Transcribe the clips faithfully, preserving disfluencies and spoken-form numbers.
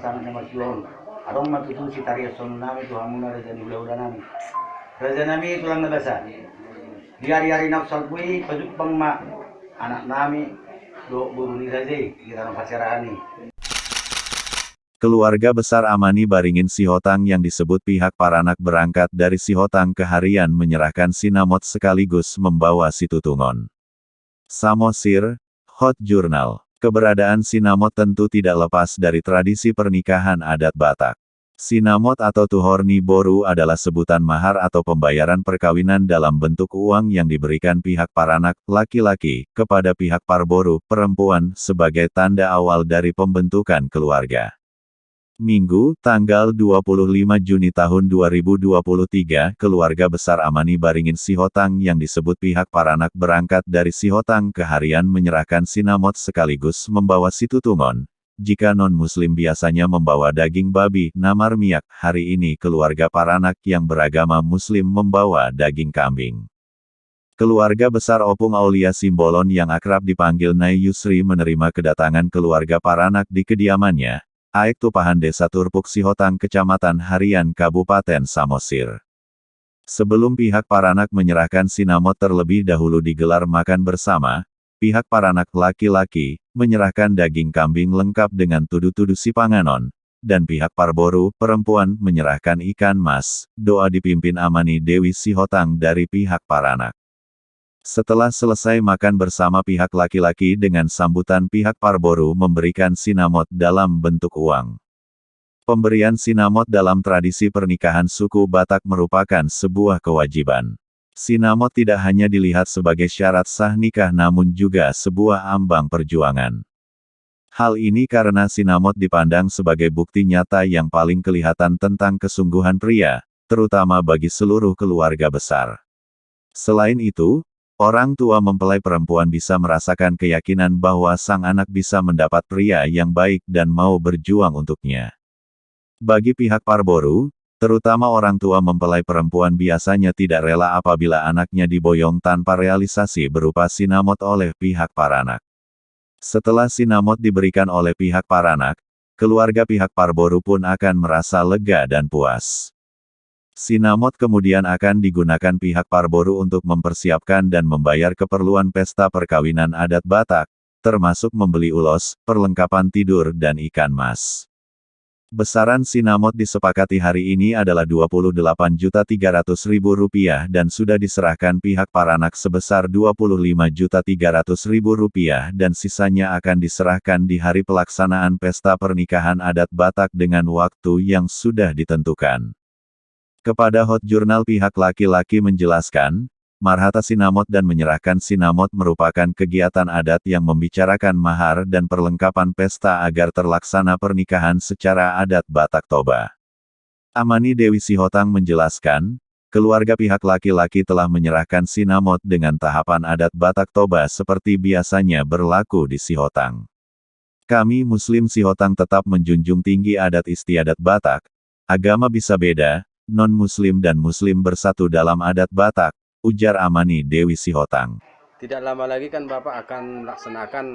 Sangat na marjual. Adong ma tutu sitariashon nami tu hamuna raja ni hulahula nami. Raja nami tulang na basa. Di ari-ari na salpu i pajumpang ma anak nami dohot boru ni raja i di tano parserahan i. Keluarga besar Amani Baringin Sihotang yang disebut pihak paranak berangkat dari Sihotang Keharian menyerahkan sinamot sekaligus membawa situtungon. Samosir, Hot Journal. Keberadaan sinamot tentu tidak lepas dari tradisi pernikahan adat Batak. Sinamot atau tuhor ni boru adalah sebutan mahar atau pembayaran perkawinan dalam bentuk uang yang diberikan pihak paranak, laki-laki, kepada pihak parboru, perempuan, sebagai tanda awal dari pembentukan keluarga. Minggu, tanggal dua puluh lima Juni tahun dua ribu dua puluh tiga, keluarga besar Amani Baringin Sihotang yang disebut pihak paranak berangkat dari Sihotang Keharian menyerahkan sinamot sekaligus membawa situtungon. Jika non-muslim biasanya membawa daging babi na marmiak, hari ini keluarga paranak yang beragama muslim membawa daging kambing. Keluarga besar Opung Aulia Simbolon yang akrab dipanggil Nay Yusri menerima kedatangan keluarga paranak di kediamannya, Aek Tupahan, Desa Turpuk Sihotang, Kecamatan Harian, Kabupaten Samosir. Sebelum pihak paranak menyerahkan sinamot, terlebih dahulu digelar makan bersama, pihak paranak, laki-laki, menyerahkan daging kambing lengkap dengan tudu-tudu sipanganon, dan pihak parboru, perempuan, menyerahkan ikan mas. Doa dipimpin Amani Dewi Sihotang dari pihak paranak. Setelah selesai makan bersama, pihak laki-laki dengan sambutan pihak parboru memberikan sinamot dalam bentuk uang. Pemberian sinamot dalam tradisi pernikahan suku Batak merupakan sebuah kewajiban. Sinamot tidak hanya dilihat sebagai syarat sah nikah, namun juga sebuah ambang perjuangan. Hal ini karena sinamot dipandang sebagai bukti nyata yang paling kelihatan tentang kesungguhan pria, terutama bagi seluruh keluarga besar. Selain itu, orang tua mempelai perempuan bisa merasakan keyakinan bahwa sang anak bisa mendapat pria yang baik dan mau berjuang untuknya. Bagi pihak parboru, terutama orang tua mempelai perempuan, biasanya tidak rela apabila anaknya diboyong tanpa realisasi berupa sinamot oleh pihak paranak. Setelah sinamot diberikan oleh pihak paranak, keluarga pihak parboru pun akan merasa lega dan puas. Sinamot kemudian akan digunakan pihak parboru untuk mempersiapkan dan membayar keperluan pesta perkawinan adat Batak, termasuk membeli ulos, perlengkapan tidur, dan ikan mas. Besaran sinamot disepakati hari ini adalah dua puluh delapan juta tiga ratus ribu rupiah dan sudah diserahkan pihak paranak sebesar dua puluh lima juta tiga ratus ribu rupiah, dan sisanya akan diserahkan di hari pelaksanaan pesta pernikahan adat Batak dengan waktu yang sudah ditentukan. Kepada Hot Journal, pihak laki-laki menjelaskan, marhata sinamot dan menyerahkan sinamot merupakan kegiatan adat yang membicarakan mahar dan perlengkapan pesta agar terlaksana pernikahan secara adat Batak Toba. Amani Dewi Sihotang menjelaskan, keluarga pihak laki-laki telah menyerahkan sinamot dengan tahapan adat Batak Toba seperti biasanya berlaku di Sihotang. Kami Muslim Sihotang tetap menjunjung tinggi adat istiadat Batak, agama bisa beda, non-Muslim dan Muslim bersatu dalam adat Batak, ujar Amani Dewi Sihotang. Tidak lama lagi kan Bapak akan melaksanakan,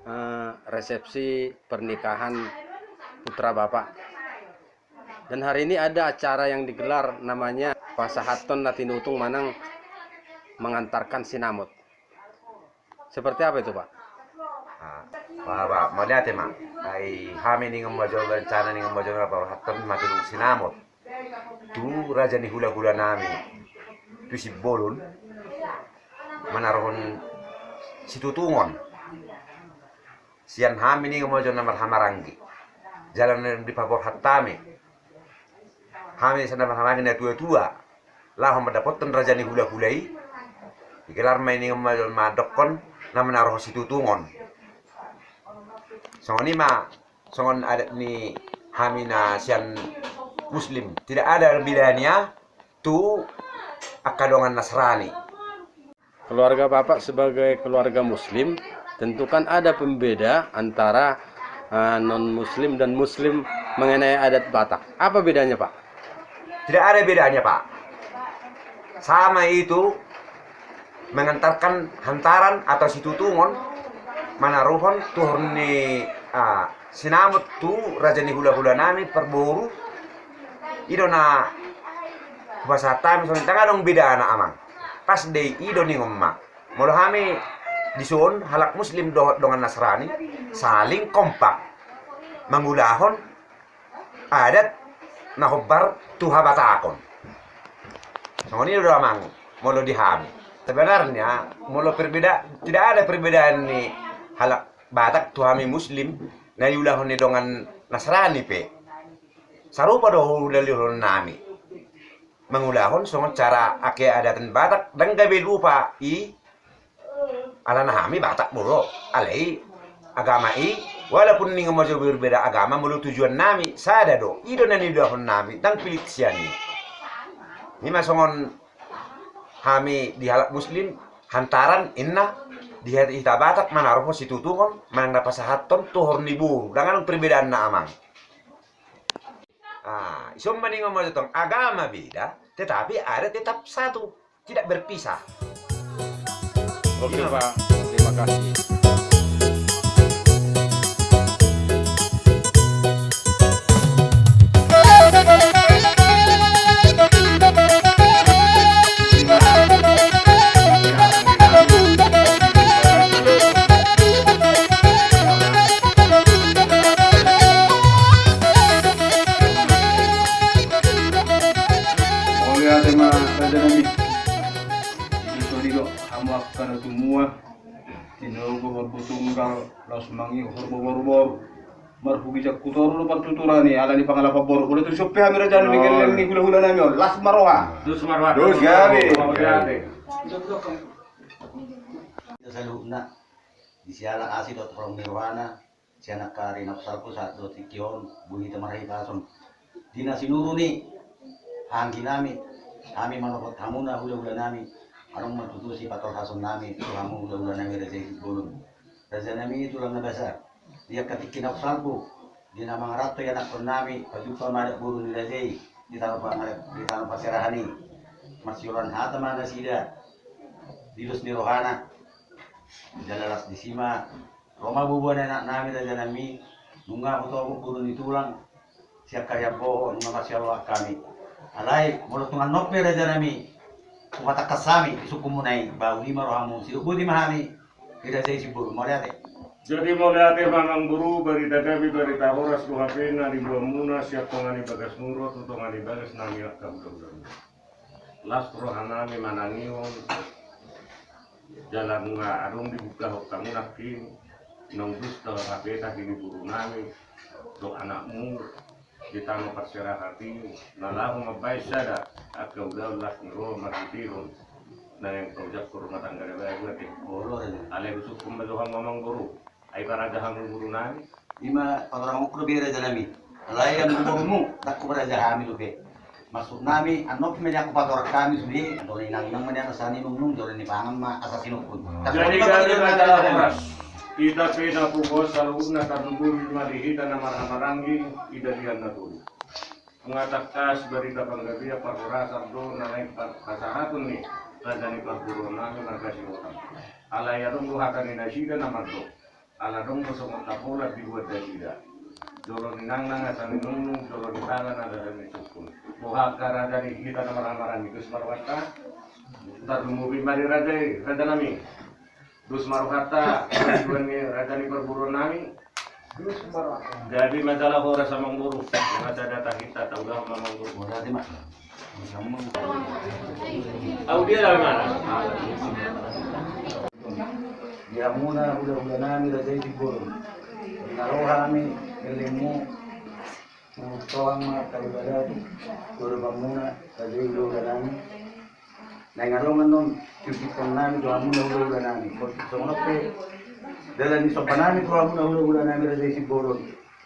eh, resepsi pernikahan putra Bapak. Dan hari ini ada acara yang digelar namanya pasahathon na tinutung manang mengantarkan sinamot. Seperti apa itu, Pak? Ah, Pak, Pak, mauliate ma. Ai hami ningon ma jo rencana, ningon ma jo na pasahathon ma tutu sinamot tu raja ni hulahula nami tu Simbolon, manaruhon situtungon. Sian hami ningon ma jo na marhahamaranggi, jala na dipaborhat hami. Hami sian na marhahamaranggi, na tua-tua, laho mandapothon raja ni hulahula i, digelar ma i ningon ma jo mandokhon na manaruhon situtungon. Songon i ma, songon adat ni hami na sian Muslim, tidak ada bedanya tu angka dongan Nasrani. Keluarga Bapak sebagai keluarga Muslim, tentu kan ada pembeda antara, eh, non-Muslim dan Muslim mengenai adat Batak. Apa bedanya, Pak? Tidak ada bedanya, Pak. Sama itu mengantarkan hantaran atau situtungon, manaruhon tuhor ni, ah, Sinamot tu raja ni hulahula nami parboru. I do na hupasahat hami songon i, ndang adong bedana amang. Pas do i, i do ningon ma. Molo hami dison halak Muslim dohot dongan Nasrani saling kompak mangulahon adat na hombar tu habatakon. Songon i do amang molo di hami. Sebenarnya molo perbeda, tidak ada perbedaan ni halak Batak tu hami Muslim na niulahon ni dongan Nasrani pe. Sarupa do hulahula nami mangulahon songon cara ake adat ni Batak, ndang gabe lupa i. Alana hami Batak do, alai agama i, walaupun ningon ma jo berbeda agama, molo tujuan nami sada do, i do na niulahon nami, ndang pilit sian i. I ma songon hami di halak Muslim, hantaran inna di hita Batak manaruhon situtungon manang na pasahathon tuhor ni boru, ndang adong perbedaanna amang. Ah, ison ma ningon ma jo tong, agama beda, tetapi adat tetap satu, tidak berpisah. Oke, Pak. Terima kasih. Mauliate ma raja nami. Di son i do hamu angka na tumua, tinogu horbo tunggal, laos mangihut horbo boruboru. Marhugijak hutoru do partuturan i ala ni pangalapan boru. Molo tung sope hami raja nami, gelleng ni hulahula nami on, las ma roha. Dos ma roha. Dos gabe. Mauliate. Saluhutna di siala asi dohot holong ni rohana, sian angka ari na pasalpu sahat dohot tingki on, boi hita marhitason di na sinuru ni haanggi nami, hami manopot hamuna hulahula nami. Adong ma tutu sipatolhason nami tu hamu hulahula nami raja i Simbolon. Raja nami tulang na basa, di angka tingki na pasalpu, di na mangaranto ianakhon nami, pajumpa ma adat boru ni raja i di tano pangare-, di tano parserahan i. Marsiholan hata ma nasida di dos ni rohana. Jala las disi ma ro ma bubuan anak nami raja nami, nunga hutopot boru ni tulang sian kariamboho, nunga marsialoan hami. Alai molo tung annon pe raja nami huhatangkas hami di sungkunmuna i, ba uli ma rohamu, sidok boti ma hami di raja i Simbolon. Mauliate. Jadi mauliate ma amang boru, barita gabe barita horas do hape na niboanmuna sian tonga ni bagas muro tu tonga ni bagas nami angka hulahula. Las roha nami manangihon, jala nunga adong dibungkahon hamu nangkin, naung dos do hape tahi ni boru nami dohot anakmu di tano parserahan i, na laho mambahen sada angka ulaon las ni roha marhitehon naeng paujak rumah tangga na baru ate. Alai husungkun ma jo hamu amang boru. Ai paraja hamu boru nami. Ima patorangonku dope raja nami. Alai anggo borumu, ndang huparaja hami dope. Maksud nami, annon pe ma nian hupatorang hami sude, jolo ni inang ma nian asa ninungnung, jolo ni pangan ma asa sinungkun. Jadi gabe ma jala horas. Hita pe na puho saluhutna tarlumobi ma di hita na marhahamaranggi, di dalihan na tolu. Nunga tangkas barita panggabean parhorasan do na naeng pa-, pasahaton ni raja ni parboruon nami marga Sihohang. Alai adong do hata ni nasida na mandok, ala adong do songon tapolat dibuat nasida. Jolo ni inang nang asa ninungnung, jolo ni pangan asa sinungkun. Boha angka raja ni hita na marhahamaranggi, dos ma rohanta. Tarlumobi ma di raja i, raja nami. Dos ma rohanta, tuan ni raja ni parboruon nami. Dos ma rohanta. Gabe ma jala horas amang boru. Masa data hita tahu dah amang boru. Horas ma. Au dia lah mana? Di hamuna hulahula nami raja i Simbolon. Di na ro hami gellengmu. Molo tung ma tahu dah tu. Jolo hamuna raja i hulahula nami. Naeng adong annon tiup-tiupan nami tu hamuna hulahula nami. Molo songon on pe dalan ni somba nami tu hamuna hulahula nami raja i Simbolon.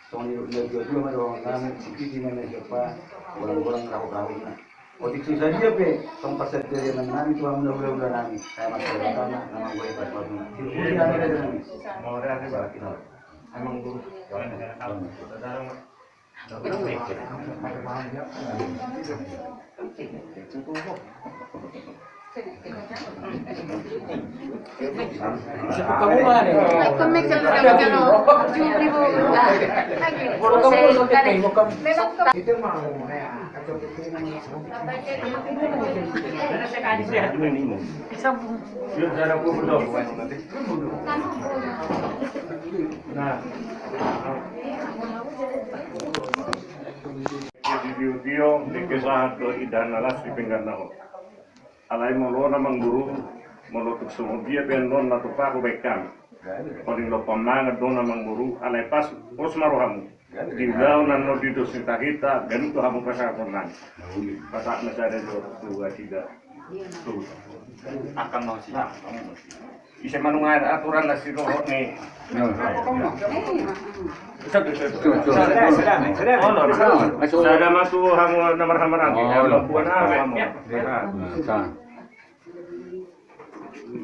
Songon i do na dua-dua ma dohonon nami, sipiti ma na siompa, golang-golang rahut-rahutna. Otik so sadia pe songon parsadiaon nami tu hamuna hulahula nami. Sai ma saudara na manggohi pasu-pasuna. Sipiti nami raja nami. Mau ada apa? Emang guru. Nah. Di tio-tio, dengke sahat do indahan na las di pinggan na hot. Alai molo on amangboru, molo tung songon dia pe annon na tupa hubaen hami. Paling lompan mangan do on amangboru, alai pas, pos ma rohamu. Di ulaon annon di dos ni tahinta, ganup do hamu pasahathon nami. Pasahat ma sada jo tu asida. Tu. Angka mau si. Ise manungani aturan na sidohot ni. Sada ma tu hamu na marhahamaranggi. Buan hamu.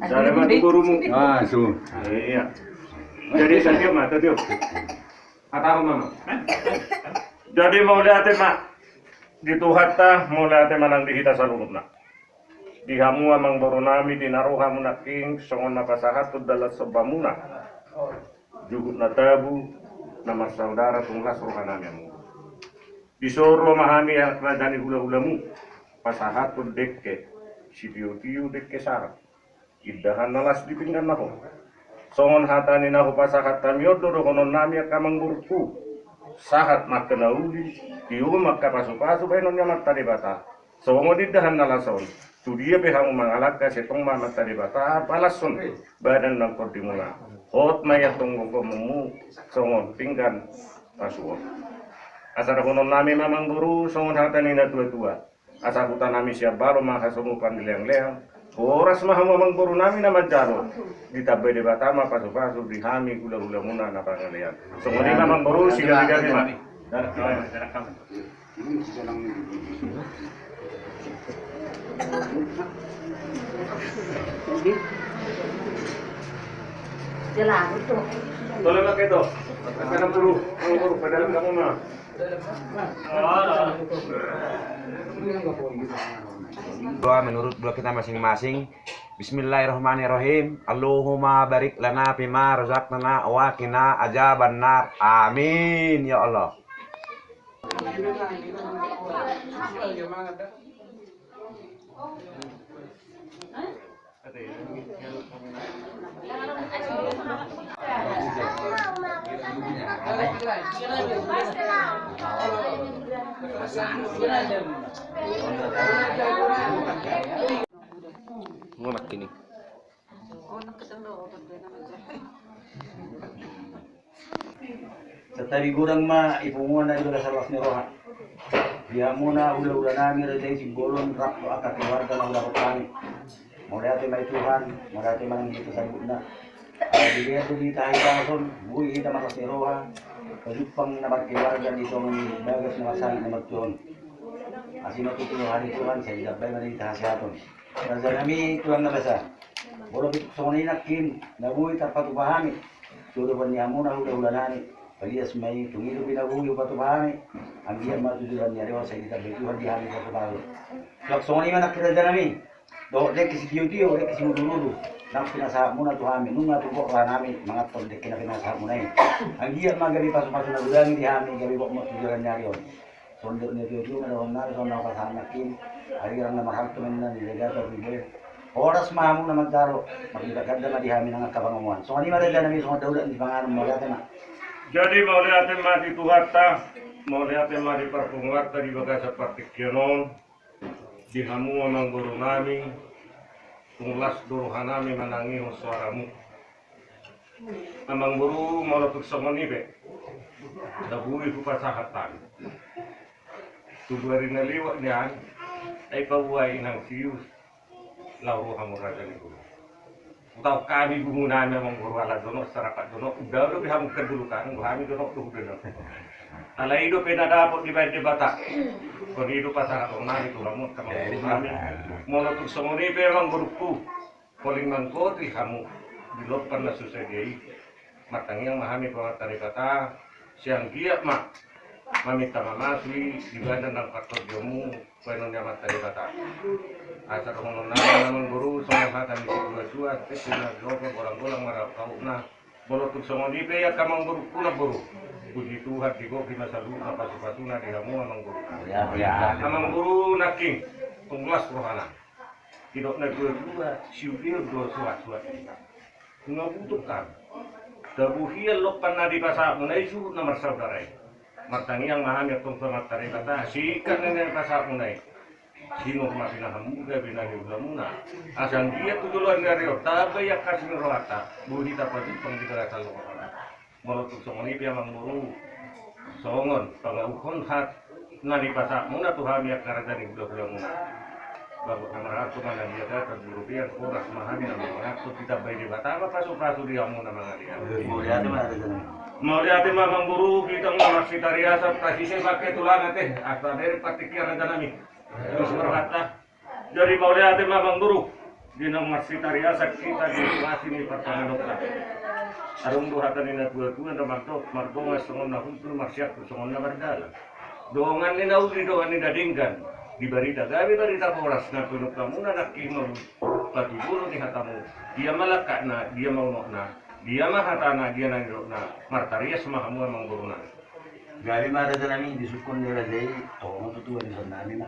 Sada ma tu borumu. Iya. Jadi sadia ma tadi. Kata mama. Jadi mauliate ma di Tuhanta, mauliate ma nang di hita saluhutna. Di hamu amangboru nami di na ro hamu nangkin songon na pasahathon dalan sombamuna. Juhut na tabu, na marsaudara tung las roha nami amangboru. Dison ro ma hami raja ni hulahulamu. Pasahathon dengke. Sitio-tio dengke sahat. Indahan na las di pinggan na hot. Songon hata ni na hupasahat hami on do dohonon nami angka amangborungku. Sahat ma angka na uli, tio ma angka pasupasu baenon ni Amanta Debata. Songon indahan na las on, tu dia pe hamu mangalangka sai tong ma Amanta Debata palashon badan nang tondimuna. Hot ma iantong gokhononmu songon pinggan pasu on. Asa dohonon nami ma amangboru songon hata ni na tua-tua. Asa hutanami sian balo ma hasongopan ni leangleang. Horas ma hamu amangboru nami na manjalo. Ditambai Debata ma pasupasu di hami hulahulamuna na pangalean. Songon i ma amangboru, sigabe-gabe ma. Tole ma keto. Angka na pulu, amangboru, padalan hamu ma. Doa menurut doa kita masing-masing. Bismillahirrahmanirrahim. Allahumma barik lana fima razaqtana wa qina azabannar. Amin ya Allah. Santabi godang ma i punguan na di bagasan las ni roha. Di hamuna hulahula nami Raja i Simbolon rap dohot angka keluarga na hudapot hami. Mauliate ma i Tuhan, mauliate ma nang di hita saluhutna. Ala dilean do di hita hahipason, boi hita marlas ni roha pajumpang na markeluarga di songon i bagas na marsangit na martua on. Asi ma tutu roha ni Tuhan, sai ditambai ma di hita hasehaton. Raja nami tulang na basa. Molo tung songon i nangkin na boi tarpatupa hami tu adopan ni hamuna hulahula nami, palias ma i, tung i dope na boi hupatupa hami. Anggiat ma tu joloan ni ari on sai ditambai Tuhan di hami pasupasu. Laos songon i ma nangkin raja nami, dohot dengke sitiotio, dengke siudurudur, nang pinasahatmuna tu hami, nunga tumpak roha nami manganhon dengke na pinasahatmuna i. Anggiat ma gabe pasupasu na godang i di hami, gabe boi ma tu joloan ni ari on. Songon dok ni tutu na dohonon nami songon na pasahat nangkin. Ari rang na marhalto ma inna ni dagata bibir. Horas ma hamu na manjalo. Marganda ma di hami nang angka pangomoan. Songon i ma raja nami songon daulat ni panganon, mauliate ma. Jadi mauliate ma di Tuhanta, mauliate ma di parpunguanta di bagasan partingkian on. Di hamu amangboru nami, tung las do roha nami manangihon soaramu. Amangboru, molo tung songon i pe na boi hupasahat hami. Tubu ari na liwat nian, ai paboa inang sius, laho roha muraga ni guru. Hutaon hami guhu nami amangboru ala donok, sarakat donok, uda dope hamu kan dulu kan, hami donok do hudonok. Alai i dope na dapot dibaen Debata. Songon i do pasahaton nami tu hamu amangboru nami. Molo tung songon i pe amangborungku, paling mangkoti hamu di lompan na so sadia i. Martangiang ma hami tu Amanta Debata, sai anggiat ma maminta mamasuhi di badan dan partordionmu, baenon ni Amanta Debata. Asa dohonon nami amangboru, songon hata ni situa-tua, tete na dope golang-golang maraup-aupna. Molo tung songon i pe ia amangboru, puna boru. Puji Tuhan, digohi ma saluhutna pasu-pasuna di hamu amangboru. Ya, ya. Amangboru nangkin, tung las rohana. Didok na dua-dua, siubeon do suhat-suhat. Nunga butuh kan. Tabuhian lompan na dipasahatmuna i suhut na marsaudara i. Martangiang ma hami antong tu Amanta Debata, singkat na nipasahatmuna i. Sinur ma pinahanmuna, pinahanmuna. Asa anggiat tu joloan ni ari on, tamba i angka sinuan rohanta, boi tapajumpang di bagasan lohor on. Molo tung songon i pe amangboru, songon pangauhon hata na nipasahatmuna tu hami angka raja ni hula-hulamuna. Bagot na marharto ma na di atas, parburupian horas ma hami na manganhon, ditambai Debata ma pasu-pasu di hamuna mangalean. Mauliate ma, raja nami. Mauliate ma amangboru, hita ma marsitariasan, tasise ma tulang ate, asa bere partingkian raja nami. Terus berkata, jadi mauliate ma amangboru, di na marsitariasan hita di lokasi ni partangiangonta. Adong do hata ni na tua-tua na mandok, mardongan songon na hundul, marsianggul songon na mardalan. Dongan ni na uli, dongan ni na denggan. Di barita gabe, barita horas, na tunduk hamuna nangkin ma patujolo ni hatamu. Dia ma langkatna, dia ma unokna, dia ma hatana, dia na nidokna. Martarias ma hamu amangboru nami. Gabe ma raja nami, disungkun ni raja i, tongtong tutu dison nami ma.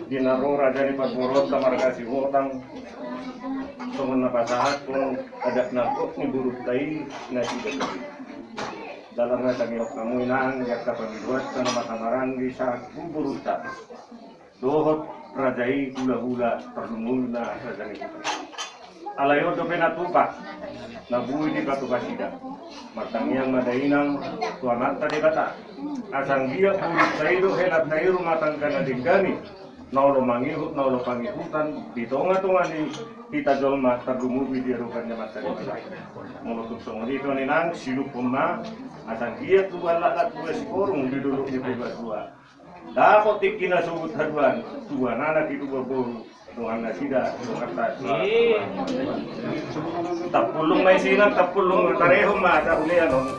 Di na ro raja ni parboruonta marga Sihotang, songon na pasahathon adat na gok ni borunta i nasida. Dalan na tangiang hamu inang, di angka pangidoanta na marhaha-maranggi sahat tu borunta. Dohot raja i hula-hula parlumulna raja ni huta. Alai on dope na tupa, na boi dipatupa nasida. Martangiang ma dainang tu Amanta Debata. Asa anggiat borunta i do helanta i rumah tangga na denggan i. Na olo mangihut, na olo pangihutan, di tonga-tonga ni hita jolma tarlumobi di adopan ni Amanta Debata. Molo tung songon i pe inang, silumhon ma, asa anggiat tu balak na tua siporung di dolok ni purba tua. Dapot tingki na sogot haduan, tuan anak i tuan boru, dongan nasida, dongan ta. Tampulung ma i sinang, tampulung tarehon ma, asa ulean on.